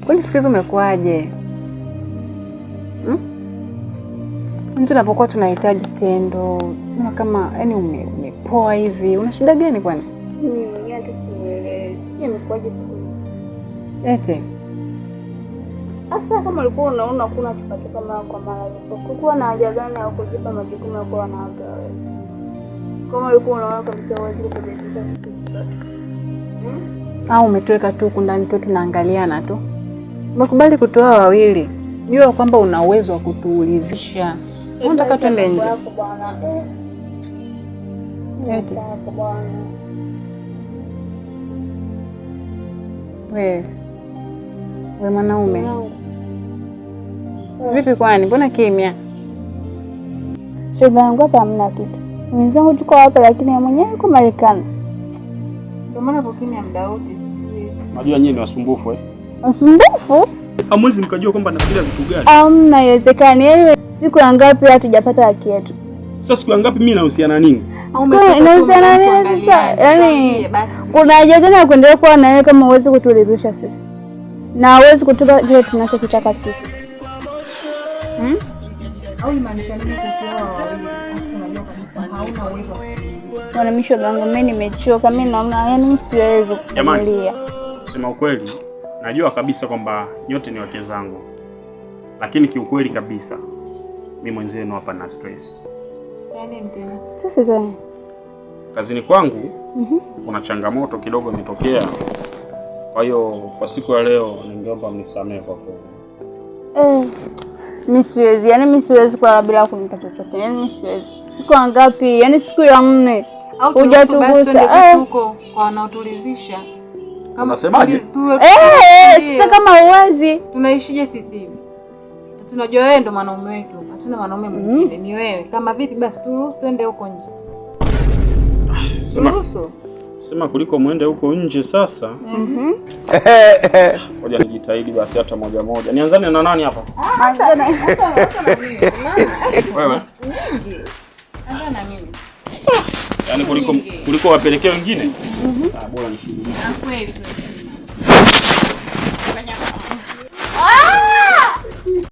Kwani siku hizi umekuwaje? Hmm? Mtu anapokuwa tunahitaji tendo, unaona kama yani umepoa hivi. Una shida gani kwani? Mimi mwenyewe hata simuelewi. Sijui imekuwaje siku hizi. Eti Hasa kama ulikuwa unaona kuna kipato mara kwa mara hivyo, kukuwa na haja gani ya kujipa majukumu ya kuwa wanawake wawili? Kama ulikuwa unaona kabisa huwezi kuturidhisha sisi sote. Au umetuweka tu huku ndani tu tunaangaliana tu. Umekubali kutoa wawili, jua kwamba una uwezo wa kuturidhisha. Unataka twende nje? Yako bwana. Eti. Yako bwana. Wewe we mwanaume vipi kwani, mbona kimya? Shoga yangu hapa hamna kitu. Mwenzangu tuko hapa lakini yeye mwenyewe yuko Marekani. Ndio maana uko kimya muda wote. Najua nyinyi ni wasumbufu eh. Wasumbufu? Hamwezi mkajua kwamba nafikiria vitu gani. Hamna, haiwezekani. Yaani siku ya ngapi hatujapata haki yetu? Sasa siku ya ngapi mimi nahusiana nini? Siku inahusiana nini sasa? Yaani kuna haja gani ya kuendelea kuwa na wewe kama huwezi kuturidhisha sisi? Na huwezi kutupa kile tunachokitaka sisi. Hmm? Au imaanisha nini kuoa wawili? Unajua kabisa hauna uwezo wa Bwana mimi shoga yangu mimi nimechoka, mimi naona yaani mimi siwezi Jamani. kuvumilia. Kusema ukweli, najua kabisa kwamba nyote ni wake zangu, lakini kiukweli kabisa mi mwenzenu hapa na stress. Sasa sasa. Kazini kwangu kuna changamoto kidogo imetokea, kwa hiyo kwa siku ya leo ningeomba mnisamehe kwa kweli. Eh, mimi siwezi, yaani mimi siwezi kulala bila kunipa chochote. Yaani mimi siwezi. Siku ya ngapi? Yaani siku ya nne. Au Hujatugusa. Eh. huko kwa wanaotulizisha. Unasemaje? Eh, sasa kama huwezi Tunaishije sisi hivi? Tunajua wewe ndo mwanaume wetu, hatuna mwanaume mwingine, ni wewe. Kama vipi basi turuhusu twende huko nje. Sema, Turuhusu. sema kuliko mwende huko nje sasa. Ngoja nijitahidi basi hata moja moja. Nianzane na nani hapa? Wewe. Anza na mimi. Yaani kuliko wapelekee wengine. Ah, bora nishughulike. Kweli.